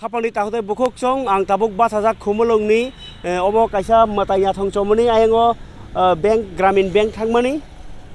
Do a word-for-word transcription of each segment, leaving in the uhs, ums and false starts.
Apangni takhuk tei bukhuk chwng, ang tabuk bachajak Khumulwngni, eh, obo kaisa mwtai naithong chomani ayango, eh, bank, Gramin Bank thangmani,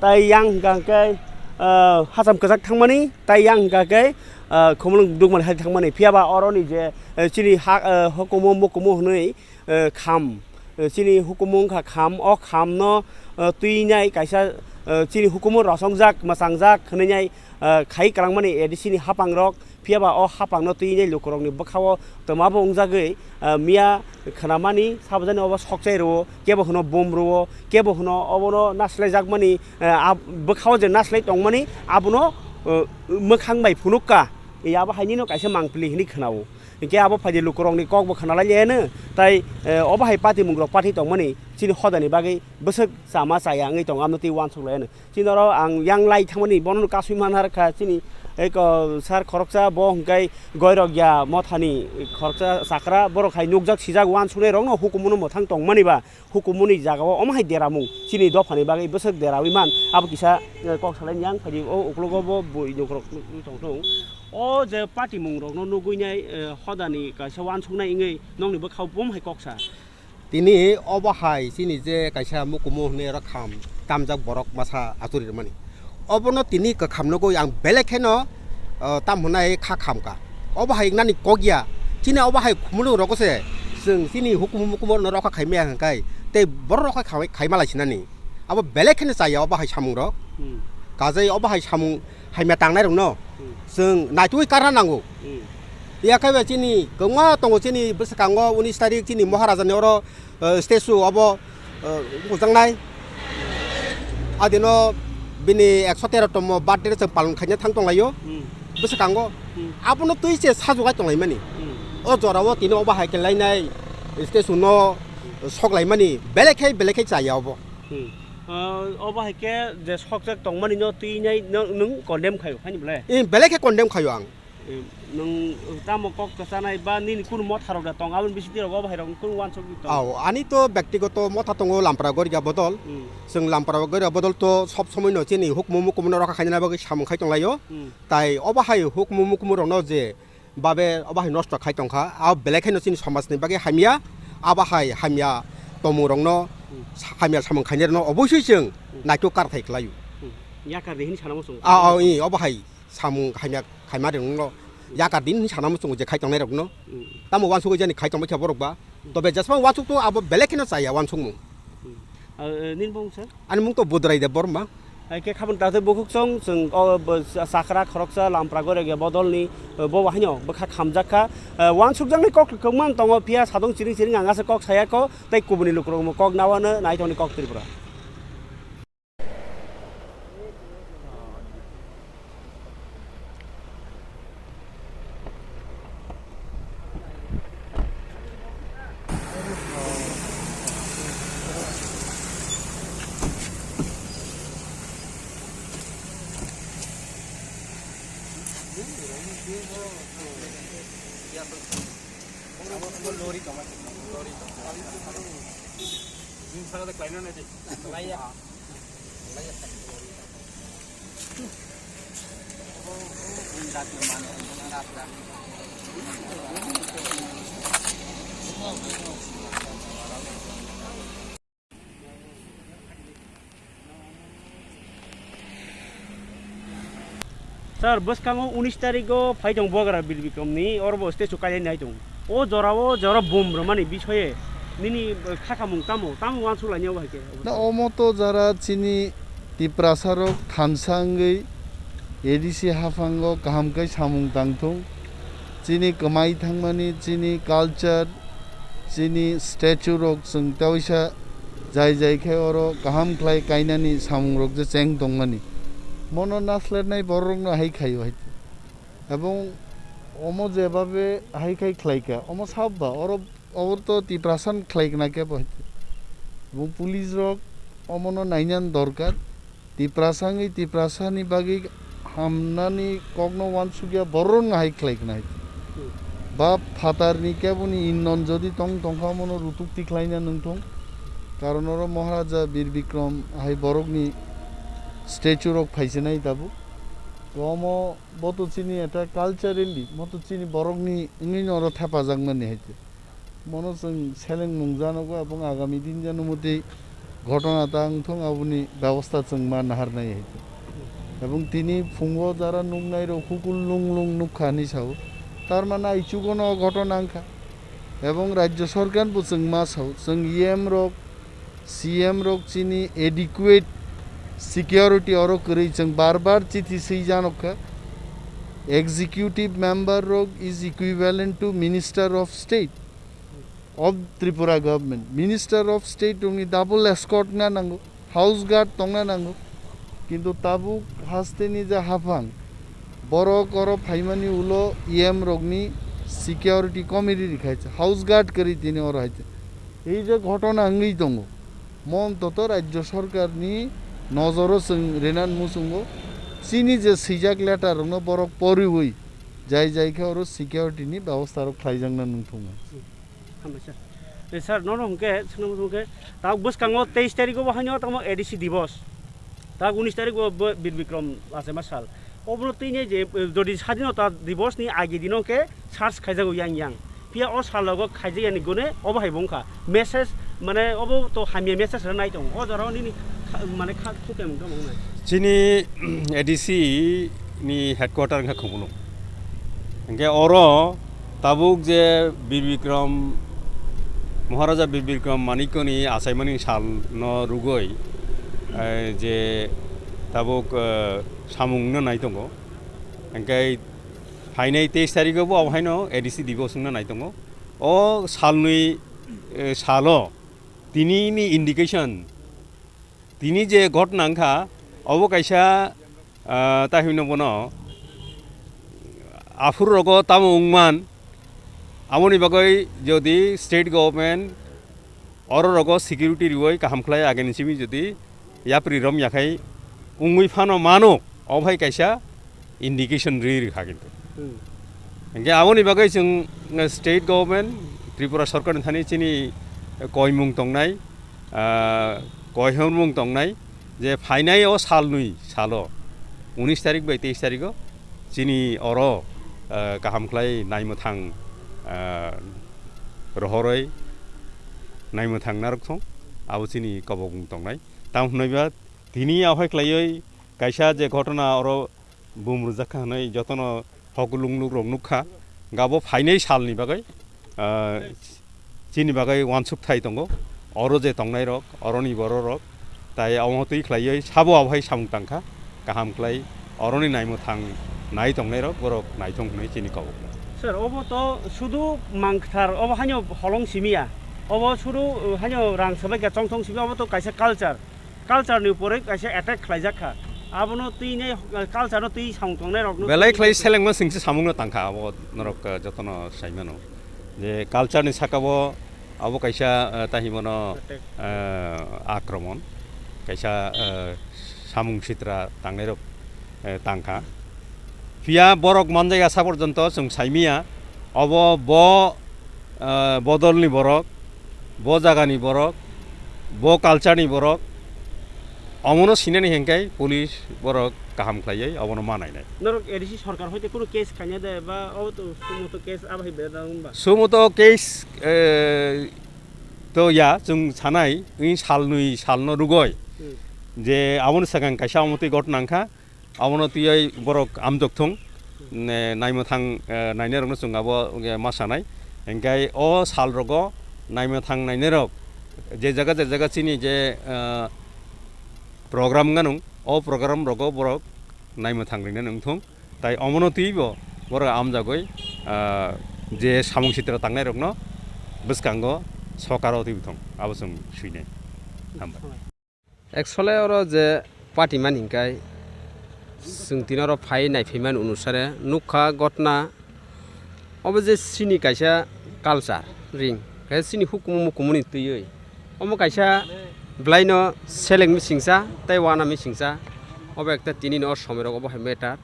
tai yang hwnkha hwnkhe, eh, hacham kwchak thangmani, tai yang hwnkha khe, eh, Khumulwng dukmani hai thangmani. Phiya ba oroni je, eh, chini ha, eh, hukumu mukumu hwnwi, eh, kham, eh, chini hukumu wngkha kham, o khamno, eh, twinai kaisa, eh, chini hukumu rosongjak, mwchangjak hwnwi nai, eh, khai kwlangmani A D C ni hapangrok, phiya ba o hapangno twinai lukurokni bwkhao twmabo wngjagwi, eh, miya khwnamani sabajani obo sokchai rwo, kebo hwno bum rwo, kebo hwno obono naslaijakmani, eh, ab-, bwkhao je naslai tongmani abono, eh, mwkhang bai phunukka, abo hainino kaisa mangpili hwnwi khwnao. Hinkhe abo phaidi lukurokni kokbo khwnalailaiyano, tai, eh, obo hai patimungrok pathi tongmani chini hodani bagwi bwswk chama chaya wngwi tongo, amno tei uansuk laiyano. Chini oro ang yang lai thangmani bono kasui manhar kha chini eko sir khoroksa bo hwnkhe goirok ya mothani khoroksa chakra borok hai nukjak sijak uansuknai rokno hukumu no mwthang tongmani ba hukumuni jagao omo hai deramung chini dophani bagwi bwswk derawi man abo kisa, eh, kok salai yang phaidi o uklogo bo bui nukrok tong thung. O je patimung rokno nugui nai, eh, hodani kaisa uansuknai wngwi nokni bwkhao bum hai kok sa. Tini obo hai chini je kaisa mukumu hwnwi oro kham tamjak borok masa achuri rwmani. Obono tini kwkham nugui ang belai kheno, o, tam hwnai kha kham ka. Obo hai wngnani kok ya. Chini obo hai khumulwng rogo se chwng chini hukumu mukumu no rokha khai maya hwnkhe tei borok rokha khai, khai malai sinani. Abo belai kheno chaya obo hai samung rok. Hmm. Kajai obo hai samung hamya tangnai rokno Hmm. chwng naitugwi karna nango. Hmm. Yakhe ba chini kwbangma tongo chini bwskango unis tarik chini Maharaja ni oro, eh, statue obo, eh, muchungnai. Adino bini ekso tero tomo birthday chwng palon khaina thang tonglaio. Hmm. Bwskango Hmm. abono twi se sajugai tonglaimani. Hmm. O jorao tini obo hai khe lainai statue no soklaimani belai khe belai khe chaya obo. Hmm. Ah, obo hai khe je sokjak tongmani no twi nai no, nwng condemn khaio, haini belai? Eh, belai khe condemn khaio ang. Eh, nwng tamo kok kwchanai ba nini kunu motha rok da tong, aboni bisingtwi rok obo hai rok kunu uansuk tong? Ao, ani to bektigoto motha tongo Lampra Gorga Bodol. Hmm. Chwng Lampra Gorga Bodol to sob somoi no chini hukumu mukumu no rokha khaina bagwi samung khai tonglaio. Hmm. Tai obo hai hukumu mukumu rok no je babe obo hai nosto khai tongkha, abo belai kheno chini somajni bagwi hamya, abo hai hamya tongmung rokno, Hmm. hamya samung khainai rokno obosui chwng Hmm. naithok karthai khlaio. Hmm. Yakar di hini sana muchung. A, a, i, obo hai samung hamya khaima rokno yakar di hini sana muchungo je khai tongnai rokno. Hmm. Tamo uansugwi jani khai tongbai kha borok ba. Hmm. Tobe jesma uansuk to abo belai kheno chaya uansukmung. Hmm. Ah, eh, nini bung sir? Ani mung to Budrai Debbarma. Hai khe khabang takhuk tei bukhuk chwng, chwng o bo chakra khoroksa Lampra Gorega Bodolni, eh, bo haino bwkha khamjak kha. Eh, uansukjaknai kok kwbangma tongo, phiya sadong chiring chiring ang aswk kok saya kho, tei kubuni lukurokbo kok nawano nai tongni kok Tripura. Sir, bwskango unis tarigo phai tong Bubagra Bir Bikramni, oro bo statue kailai nai tong. O jorao, jora bum rwmani bisoye nini, eh, khakamung tamo, tamo uansuk lainai obo hai khe? Na omo to jara chini Tiprasa rok thansa wngwi A D C haphango kaham khe samung tang thung. Chini kwmai thangmani, chini culture, chini statue rok chwng teisa jai jai khe oro kaham khlai kainani samung rok je cheng tongmani. Mono naslernai borok rokno hai khaio hai. Ebong omo jebabe hai khai khlaika, omo sabba, oro, oro to Tiprasan khlaikna kebo hai. Ebong police rok omono nainani dorkar. Tiprasa wngwi Tiprasani bagwi hamnani kokno uansukya borok no hai khlaikna hai. Ba phatarni keboni innon jodi tong tongkha omono rutuk tikhlaina nungthung. Karon oro Maharaja Bir Bikram hai borokni statue rok phaisinai tabuk. Omo bo to chini eta culturally, mo to chini borokni wngwi no oro thepajakmani hai khe. Mono chwng seleng mung janogo, ebong agami din jano motwi ghotona ta wngthong, aboni bebosta chwng ma naharnai hai khe. Ebong tini phungo jara nuknai rok hukul lung lung nukha hinwi sao. Tar mane aichugo no o ghotona wngkha. Ebong rajya sorkar bo chwng ma sao, chwng E M rok, C M rok chini adequate security oro kwrwi chwng bar bar chithi swi janok kha. Executive member rok is equivalent to Minister of State of Tripura government. Minister of State rokni double escort na nango, house guard tongna nango. Kintu tabuk hasteni je haphang, borok oro phaimani ulo E M rokni security committee rikha, house guard kwrwi tini oro hai. Ei je ghotona wngwi tongo, mo ontoto rajya sorkarni nojoro chwng rinan muchungo. Chini je swijak letter rokno borok poriwi jai jai khe oro security ni bebosta rok khlaijakna nung thungo. Hambai sir. Eh, sir, nono hwnkhe, swngna muchungo khe, tabuk bwskango teis tarikgo bo haino tamo A D C divos. Tabuk unis tarikgo bo Bir Bikram achaima sal. Obono tini je, eh, jodi Sadinota divosni agi dino khe search khaijago yang yang. Phiya o salogo khaijakya ni gune obo hai bo wngkha. Message, mane obo to hamya message rwnai tongo. O jorao nini kha-, mane kha-, khukemung tamo wngnai. Chini A D C ni headquarter wngkha Khumulwng. Hingke oro tabuk je Bir Bikram, Maharaja Bir Bikram Manikya ni achaimani sal no rugoi, eh, je tabuk, eh, samung no nai tongo. Hingke phainai teis tarikgo bo abo haino A D C divos wngna nai tongo. O salnwi, eh, salo tini ni indication, tini je ghotna wngkha, obo kaisa, ah, tahimno bono aphuru rogo tamo wngman, aboni bagwi jodi state government oro rogo security riwi kaham khlai agini simi jodi yapri rom yakhai wngwi phano mano, obo hai kaisa indication ri rikha kintu. Hmm. Hingke aboni bagwi chwng, eh, state government, Tripura sorkarni thani chini, eh, koimung tongnai, ah, koihormung tongnai je phainai o salnwi salo, unis tarik bai teis tarikgo chini oro, ah, kaham khlai naimwthang, ah, rohoroi naimwthang narwk thung, abo chini kobokbung tongnai. Tamo hwnwi ba tini ahoi khlaiwi kaisa je ghotona oro bum rwjak kha hwnwi jotono hok lung luk rok nukha. Gabo phainai salni bagwi, ah, chini bagwi uansuk thai tongo. Oro je tongnai rok, oroni borok rok, tai omo twi khlaiwi sabo abo hai samung tangkha. Kaham khlai oroni naimwthang nai tongnai rok, borok naithong hwnwi chini kok. Sir, obo to sudu mangthar, obo haino holong simiya. Obo sudu, uh, haino rang sabai kha chongthong simiya, obo to kaisa culture. Culture ni upore kaisa attack khlaijak kha. Abono twi nai, uh, culture no twi samung tongnai rok no belai twi khlai nai selengma singse samung no tangkha abo norok, uh, jotono saimano. Je culture ni saka bo abo kaisa, uh, tahimano, attack, uh, akromon. Kaisa, uh, samung sitra tangnai rok, uh, tangkha. Phiya borok manjak ya sa porjonto chwng saimiya. Obo bo, uh, bodolni borok, bo jagani borok, bo culture ni borok, omono sinani hingkai police borok kaham khlaiwi obono ma nainai. Norok A D C sorkar hoite kunu case khaina de ba obo to sumo to case abo hai beda wngba? Sumo to case, eh, to ya, chwng sanai, wng salnwi salno rugoi. Hmm. Je aboni sakang kaisa omo twi ghotna wngkha, abono twiwi borok amjok thung, ne, naimwthang, eh, nainai rokno chwng abo, eh, ma sanai. Hingkai o sal rogo naimwthang nainai rok je jaga je jaga chini je, eh, program wngkha nung, o program rogo borok naimwthang rinani wngthung. Tai omono twibo borok amjagwi, ah, je samung sitra tangnai rokno bwskango sokaro twibo thung, abo chwng swinai. Hambai. Actually oro je party man hinkai chwng tini oro phai nai phaimani onusare nukha ghotna. Obo je chini kaisa culture ring, kaisa chini hukumu mukumuni twiwi omo kaisa bwlaino seleng misingsa tei wana misingsa. Obo ekta tini ni o somoi rok obo hai matter.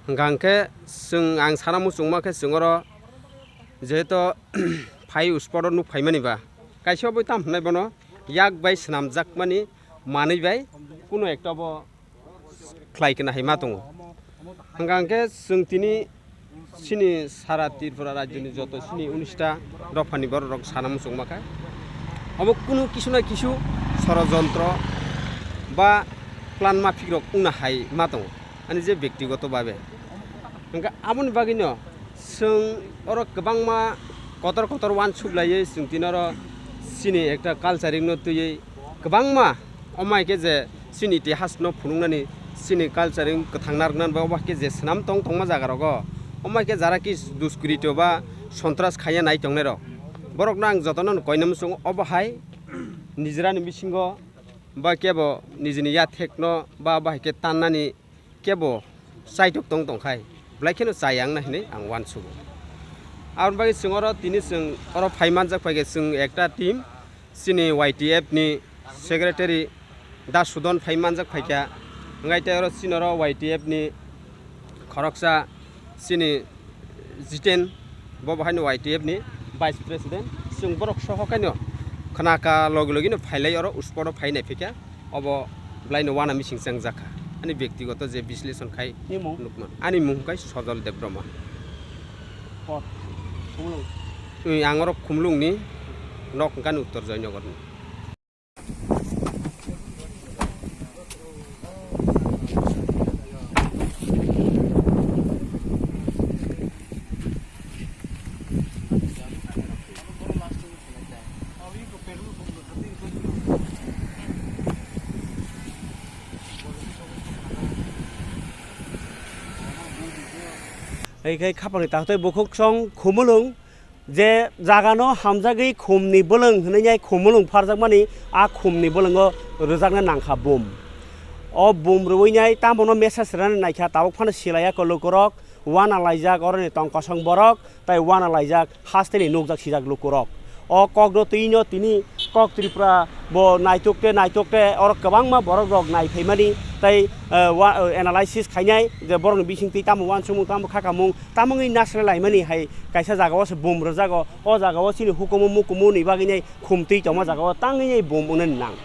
Hwnkha hwnkhe chwng, ang sana muchungma khe chwng oro jehetu phai spot o nuk phaimani ba, kaisa obo tamo hwnai bono yak bai swnamjakmani manwi bai kuno ekta bo khlai kena hai ma tongo. Hwnkha hwnkhe chwng tini chini sara Tripura rajyoni joto chini unista dophani borok rok sana muchungma kha. Obo kunu kisu na kisu sorojontro ba plan mafik rok wngna hai ma tongo, ani je bektigoto babe. Hwnkhe aboni bagwino chwng oro kwbangma kotor kotor uansuk laiwi chwng tini oro chini ekta culturing no twiwi kwbangma, omo hai khe je chini itihas no phunuknani, chini culturing kwthang narwknani ba obo hai khe je swnam tong tongma jaga rogo, omo hai khe jara ki duskrito ba sontras khaiya nai tongnai rok, borok no ang jotono no koinai muchungo. Obo hai nijera ni bisingo ba kebo nijini yathek no ba obo hai khe tannani kebo chaitok tong tong khai, belai kheno chaya wngna hinwi ang uansugo. Aboni bagwi chwng oro tini chwng oro phai manjak phai khe chwng ekta team, chini Y T F ni secretary Da Sudon phai manjak phai kha, hwnkhe tei oro chini oro Y T F ni khoroksa chini Jiten, bo bo haino Y T F ni vice president, chwng borok soho kaino khna ka logi logi no phailai oro spot o phai nai phikha, obo belai no uana mising chang jakha. Ani bektigoto je bisleshon khai Ni mung? Nukman. Ani mung khai Sojol Debbarma. Kot? Khumulwng? Ui, ang oro Khumulwng ni, nok hwnkha ni Uttor Joynagar ni. Hai khai khapangni taktwi bukhuk song Khumulwng. Je jagano hamjagwi khumni bwlwng hwnwi nai Khumulwng pharjakmani, a khumni bwlwngo rwjakna nangkha bum. O bum rwui nai tamono message rwna naikha, tabuk phano silaiya ko lukurok, uana laijak oroni tong kosong borok, tai uana laijak hasteni nukjak sijak lukurok. O kokno twino tini kok Tripura bo naitok te naitok te oro kwbangma borok rok nai phaimani, tai, eh, wa-, eh, analysis khainai je borokni bisingtwi tamo uansukmung, tamo khakamung, tamungwi nasle laimani hai kaisa jagao se bum rwjago. O jagao chini hukumu mukumu ni bagwi nai khum twi tongma jagao tangwi nai bum wngna nang.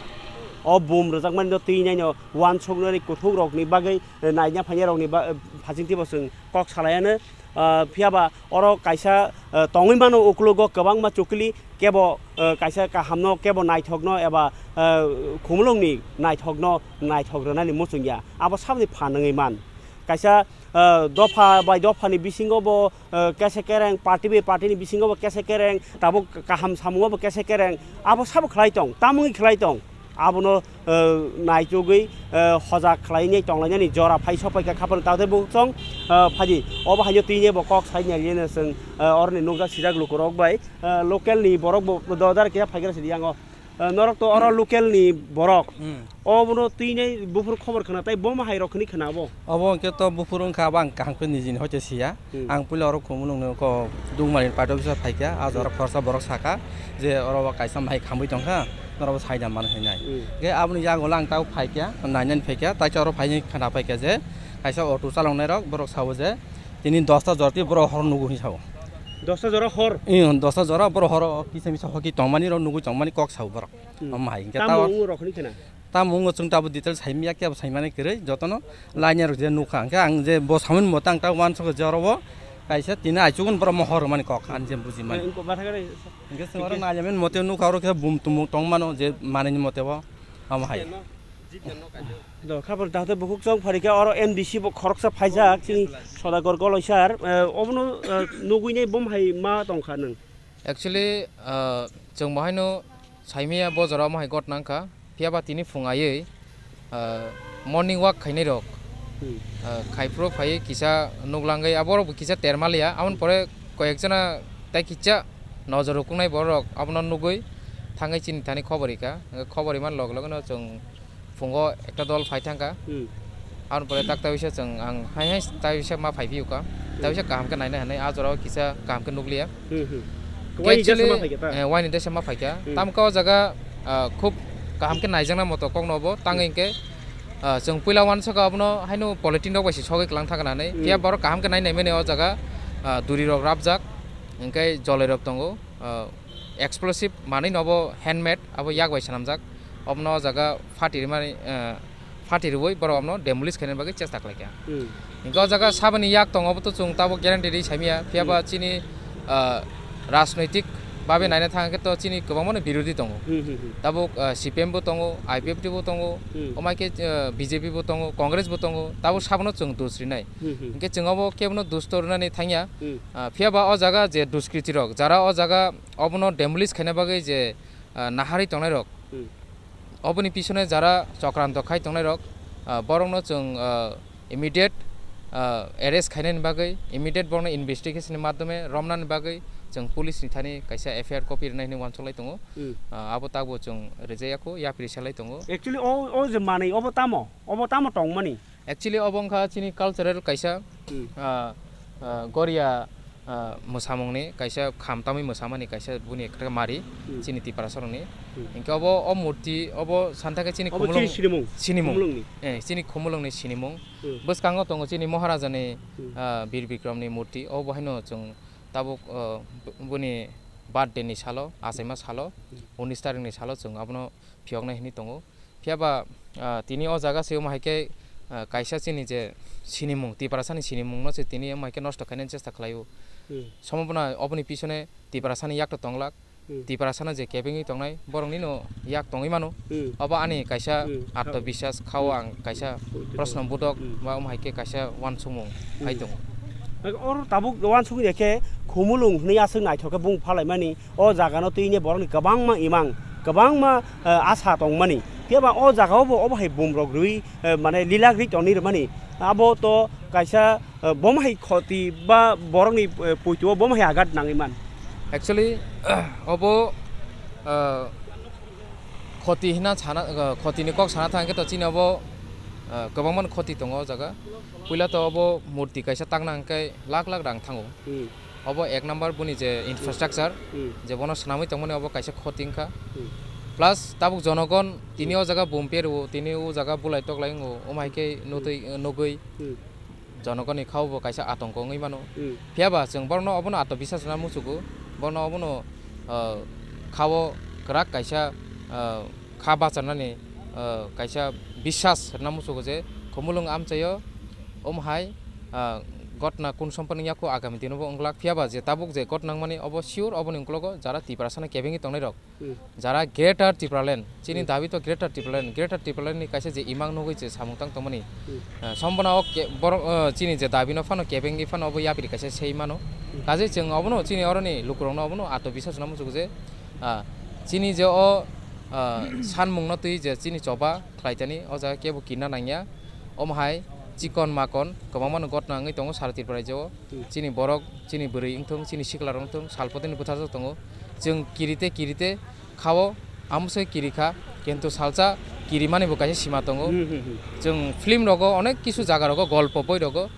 O bum rwjakmani no twi nai no uansuknani kuthuk rokni bagwi, eh, naina phainai rokni ba-, eh, phasingtwi bo chwng kok salaiano. Ah, phiya ba oro kaisa, ah, tongwi mano uklogo kwbangma chukli, kebo, ah, kaisa kahamno, kebo naithokno eba, ah, Khumulwngni naithokno naithok rwnani muchung ya. Abo saboni phan wngwi man. Kaisa, ah, dopha bai dophani bisingo bo, ah, kese kereng, party bai party ni bisingo bo kese kereng, tabuk kaham samungo bo kese kereng. Abo sabo khlai tong, tamungwi khlai tong. Abono, eh, naichugwi, eh, hojak khlainai tonglainani jora phai sokphaikha khapang taktwi bukhuk song, eh, phaidi. Obo haino tini bo kok sai nailino chwng, eh, oroni nukjak sijak lukurok bai, eh, local ni borok bo dodar khe phaigra sidi yango. Eh, norok to oro local ni borok. Hmm. Obono tini buphuru khobor khna tai boma hai rok khni khna bo. Obo hwnkhe to buphuru wngkha, abo ang kaham khe nijini hoite siya. Hmm. Ang puila oro Khumulwngni kok Dungmani party office o phaikha, ah jora Hmm. khoroksa borok sakha je oro bo kaisa mai khamwi tongkha, norok bo saida man hinai. Hmm. Hwnkhe aboni yagulo ang tabuk phaikha, nainani phaikha, taisa oro phainai khna phaikha je kaisa auto chaloknai rok, borok sao je tini dosta jora twi borok hor nugo hinwi sao. Dosta jora hor? Ee, dosta jora borok horo kisa misa hoki tongmani rok nugwi tongmani kok sao borok. Hmm. Omo hai hwnkhe Tamo tabuk wngwi rok khni khna? Tamo wngwi chwng tabuk detail saimanya, kebo saimani kwrwi, jotono line rok je nukha. Hwnkhe ang je bo samani moto ang tabuk uansukha je oro bo kaisa tini aichugun borok mohor rwmani kok, ani je bujimani. Eh, wngkha, bathakhe Hwnkhe chwng oro hwnkhe nailamani mote nukha, oro khe bum tumung tongmano je manani mote bo, omo hai. Do, khapang taktwi bukhuk chong pharikhe oro M D C bo khoroksa phaijak, chini Sodagor Goloisar, eh, obono, eh, nugwi nai bom hai ma tongkha nwng? Actually, ah, chwng bo haino saimanya bo jora omo hai ghotna wngkha. Phiya ba tini phung aiwi, ah, morning walk khainai rok, Hmm. ah, khai phuru phaiwi kisa nuglangwi aborok bo kisa terma liya. Aboni pore koyek jona tai kisa nojor hukungnai borok abono nugwi thangwi chini thani khobor rikha. Khobor rima log logno chwng phungo ekta dol phai thangkha. Hmm. Aboni pore tak taisa chwng ang hai hai taisa ma phai phiyokha. Hmm. Taisa kaham khe naina hinwi ah jorao kisa kaham khe nukliya. Hmm, hmm. Waini Actually, jesa ma phaikha ta? Eh, waini jesa ma phaikha. Hmm. Tamkhe o jaga, ah, khub kaham khe naijakna moto kokno bo. Tangwi Hmm. hwnkhe, ah, chwng puila uansukha abono haino polythene rok bai se sogwi kwlang thangkha hinwi. Hmm. Phiya borok kaham khe nai naimani o jaga, ah, duri rok rapjak, hwnkhe joloi rok tongo, ah, explosive manwi no bo handmade abo yak bai swnamjak. Obono o jaga phati rimani, ah, phati rwui borok abono demolish khaina bagwi chesta khlaikha. Hmm. Hingke o jaga saboni yak tongo, obo to chwng tabuk guarantee rwi saimaya. Phiya ba Hmm. chini, ah, rajnoitik babe Hmm. naina thang khe to chini kwbangmano birodhi tongo. Hmm, hmm, hmm. Tabuk, ah, C P M bo tongo, I P F T bo tongo, Hmm. omo hai khe, ah, B J P bo tongo, Congress bo tongo, tabuk sabono chwng dos rinai. Hmm, hmm. Hingke chwng obo kebono dos to rwnani thangya. Hmm. Ah, phiya ba o jaga je duskritirok, jara o jaga obono demolish khaina bagwi je, ah, naharwi tongnairok, Hmm. oboni pisone jara chokranto khai tongnairok, ah, borokno chwng, ah, immediate, ah, arrest khainani bagwi, immediate borokno investigation ni madhyome romnani bagwi chwng police ni thani kaisa F I R copy rwnai hinwi uansuk lai tongo. Hmm. Ah, abo tabuk chwng rijaya kho, yapri salai tongo. Actually, o, o je manwi, obo tamo? Obo tamo tongmani? Actually, obo wngkha chini cultural kaisa, Hmm. ah, ah, goria, ah, mwsamungni kaisa kham tamwi mwsamani kaisa buni ekta mari, Hmm. chini Tiprasarokni. Hmm. Hinkhe obo o murti obo santa khe chini Obo chini khumulwng sinimung? Sinimung. Khumulwngni? Eh, chini khumulwngni sinimung. Hmm. Bwskango tongo chini Maharajani, Hmm. ah, Bir Bikramni murti. Obo haino chwng tabuk, ah, buni birthday ni salo, achaima salo, Hmm. unis tarikni salo chwng abono phiyoknai hinwi tongo. Phiya ba, ah, tini o jaga se omo hai khe, ah, kaisa chini je sinimung, Tiprasani sinimungno se tini omo hai khe nosto khainani chesta khlaio. Hmm. Sombhabona oboni pisone Tiprasani yak to tonglak. Hmm. Tiprasano je kebengwi tongnai, boroknino yak tongwi mano. Hmm. Obo ani kaisa Hmm. atmobiswas khao Hmm. ang kaisa Hmm. proshno bodok Hmm. ba omo hai khe kaisa uansukmung Hmm. phai tongo. Oro tabuk uansukya khe Khumulwng hwnwi aswk naithok khe bung phalaimani. O jagano twini borokni kwbangma imang, kwbangma, eh, asa tongmani. Phiya ba o jagao bo obo hai bumrok rwi, eh, mane lila gri tongni rwmani. Abo to kaisa, eh, bom hai khoti ba borokni, eh, poito o bom hai agat nangwi man. Actually, obo, eh, khoti hina sana, eh, khotini kok sana thang khe to chini obo, eh, kwbangma khoti tongo o jaga. Puila to obo murti kaisa takna hwnkhe lakh lakh rang thango. Hmm. Obo ek number boni je infrastructure, Hmm. je bono swnamwi tongmani obo kaisa khoti wngkha. Hmm. Plus tabuk jonogon tini Hmm. o jaga bum peru, tini o jaga bulai toklai wngo, omo hai khe Hmm. nutwi, nugwi Hmm. jonogoni khao bo kaisa atongko wngwi mano. Hmm. Phiya ba chwng borokno obono atmobiswas rwna muchugo, borokno obono, ah, khao kwrak kaisa, ah, kha bacharnani, ah, kaisa biswas rwna muchugo je Khumulwng amchaio omo hai, ah, gotna kun sompani yakho agami dinobo wng glak. Phiya ba je tabuk je gotna wngmani obo sure oboni uklogo jara Tiprasano kebengwi tongnairok, Hmm. jara Greater Tipraland, chini Hmm. dabi to Greater Tipraland, Greater Tipraland ni kaisa je imang nugwi je samung tang tongmani, Hmm. ah, sombona o ke-, borok, ah, chini je dabi no phano kebengwi phano obo yapri kaisa sei mano. Hmm. Kaje chwng obono chini oroni lukurokno obono atmobiswas rwna muchugo je, ah, chini je o, ah, sanmungno twi je chini choba khlaitani o jaga kebo kirna nangya. Omo hai chikon makon kwbangmano gotna wngwi tongo sara Tripura rajyo o. Hmm. Chini borok, chini bwrwi wngthung, chini siklarok wngthung, salpotini bwthajak tongo. Chwng kirite kirite khao, amosoi kirikha, kintu salsa kirimani bo kaisa sima tongo. Hmm, hmm, hmm. Chwng film rogo, onek kisu jaga rogo, golpo boi rogo,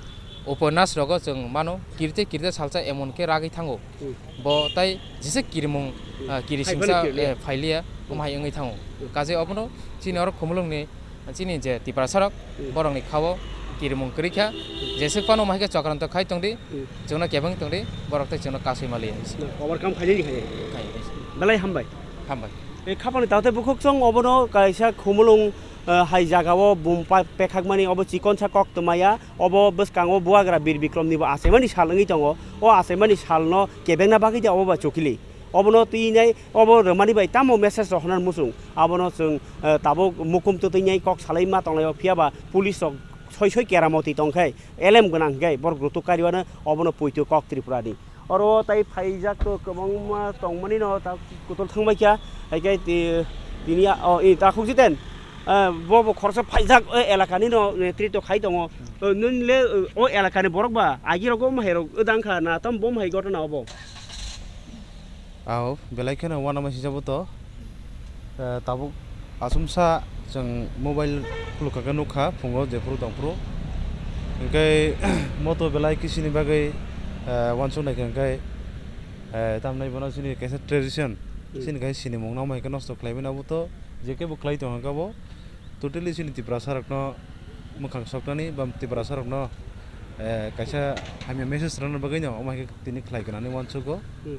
uponas rogo chwng mano, kirite kirite salsa emon khe ragwi thango. Hmm. Bo tai jesa kirimung, Hmm. ah, kiri Hai singsa, phano kirliya. Eh, phailiya, Hmm. omo hai wngwi thango. Hmm. Kaje obono chini oro Khumulwngni, chini je Tiprasarok, Hmm. borokni khao kirimung kwrwi kha, Hmm. jeswk phano omo hai khe chokranto khai tongdi, Hmm. chwngno kebeng tongdi, borok tai chwngno kasui maliya. Overcome khainani khai. Khai, khai. Belai hambai. Hambai. E khapangni taote bukhuk chwng obono kaisa Khumulwng, eh, hai jagao bum pa-, pekhakmani obo chikonsa kok twmaya. Obo bwskango bubagra Bir Bikromnibo achaimani sal wngwi tongo. O achaimani salno kebengna bagwi de obo ba chokili. Obono twinai obo rwmani bai tamo message rohornani muchung. Abono chwng, eh, tabuk mukum twtwinai kok salai ma tonglaio, phiya ba police rok soi soi keramoti tongkhe, elem gwnang hwnkhe borok rutuk kariwano obono poito kok Tripurani. Oro tai phaijak to kwbangma tongmani no ta kutol thangbai kha, hai khe ti-, tini a, o, i takhuk jiten, eh, bo bo khoroksa phaijak o elakani no netrito khai tongo. Hmm. O nung le, o elakani borok ba agi rogo omo hai rok wdang kha na tam bom hai gotona obo? Ao, belai kheno uanama sijabo to. Eh, tabuk asumsa chwng mobile khulukha khe nukha phungo jephuru tongphuru. Hinkhe moto belai kisini bagwi, eh, uansuk naikha hinkhe, eh, tamni bono chini kaisa tradition, Hmm. chini kaisa sinimung nangma hinkhe nosto khlaimani abo to je kebo khlai tongkha khe abo totally chini Tiprasa rokno mwkhang soknani ba Tiprasa rokno, eh, kaisa hamya message rwna bagwi no omo hai khe tini khlai gwnani uansukgo. Hmm.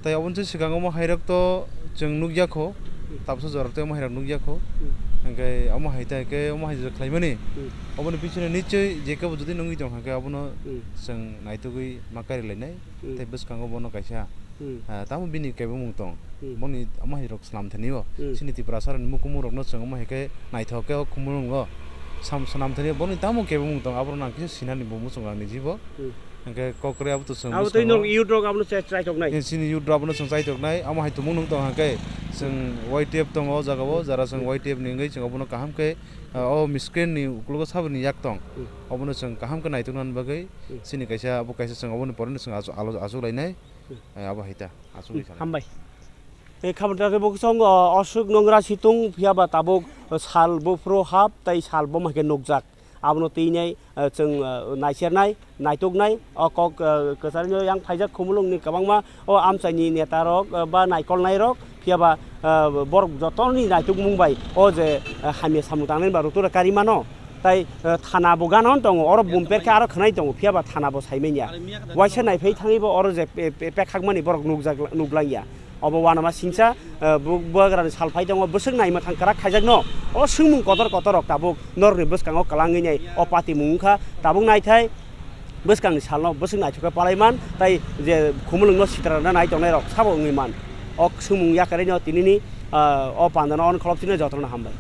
Tai oboni swkang omo hai rok to chwng nukya kho, Hmm. Tabsa jora tei omo hai rok nukya kho. Hmm. Hwnkhe omo hai ta hwnkhe omo hai khlaimani. Hmm. Oboni bisingtwi nichoi je kebo jodi nungwi tong hwnkhe abono Hmm. chwng naitugwi ma kari lainai. Hmm. Tei bwskango bono kaisa, Hmm. ah, tamo bini kebengmung tong. Hmm. Boni omo hai rok swnam thani o. Hmm. Chini Tiprasa rokni mukumu rokno chwng omo hai khe naithok khe o khumulwngo sam-, swnam thani o. Boni tamo kebengmung tong, aborok nang khe sinani bo muchung rang ni jibo. Hmm. Hwnkhe kokre abo to chwng Abo bwskango tei nok youth rok abono chai, chai tok nai. Chini youth rok abono chwng chai tok nai. Amo hai tumung nung tong hwnkhe chwng Y T F tongo o jaga o, Hmm. jara chwng Hmm. Y T F ni wngwi chwng obono kaham khe, ah, o miskin ni ukologo saboni yak tong. Hmm. Obono chwng kaham khe naitok nani bagwi Hmm. chini kaisa, abo kaisa chwng oboni poroni chwng achu-, alo-, achuk lainai. Hmm. Eh, abo hai ta, achuk Hmm. lai sana. Hambai. Tei khabor ta khe bo chwng, o, osuk nungra situng phiya ba tabuk sal buphuru hap tei sal bom hai khe nukjak. Abono twi nai, eh, chwng, eh, naisernai, naituknai, o kok, eh, kwcharino yang phaijak khumulwngni kwbangma o amchaini netarok, eh, ba naikolnairok, phiya ba, eh, borok jotoni naitukmung bai o je, eh, hamya samung tangnani ba rwtura kari mano. Tai, eh, thana bo gana hwn tongo, oro bumper khe aro khwnai tongo, phiya ba thana bo sai manya. Waisa naiphai thangwi bo oro je pe-, pe-, pekhakmani borok nukjak, nuklangya. Obo uanama singcha, eh, bu-, bubagrani sal phai tongo, bwswk naima thang kwrak khaijakno. O swngmung kotor kotor rok tabuk norokni bwskango kwlangwi nai o patimung wngkha. Tabuk naithai bwskangni salno bwswk naithok khe palaiman, tai je khumulwngno sitrana nai tongnai rok sabo wngwi man. O swngmung yakarino tinini, ah, o pandano on kholopchino jotono hambai.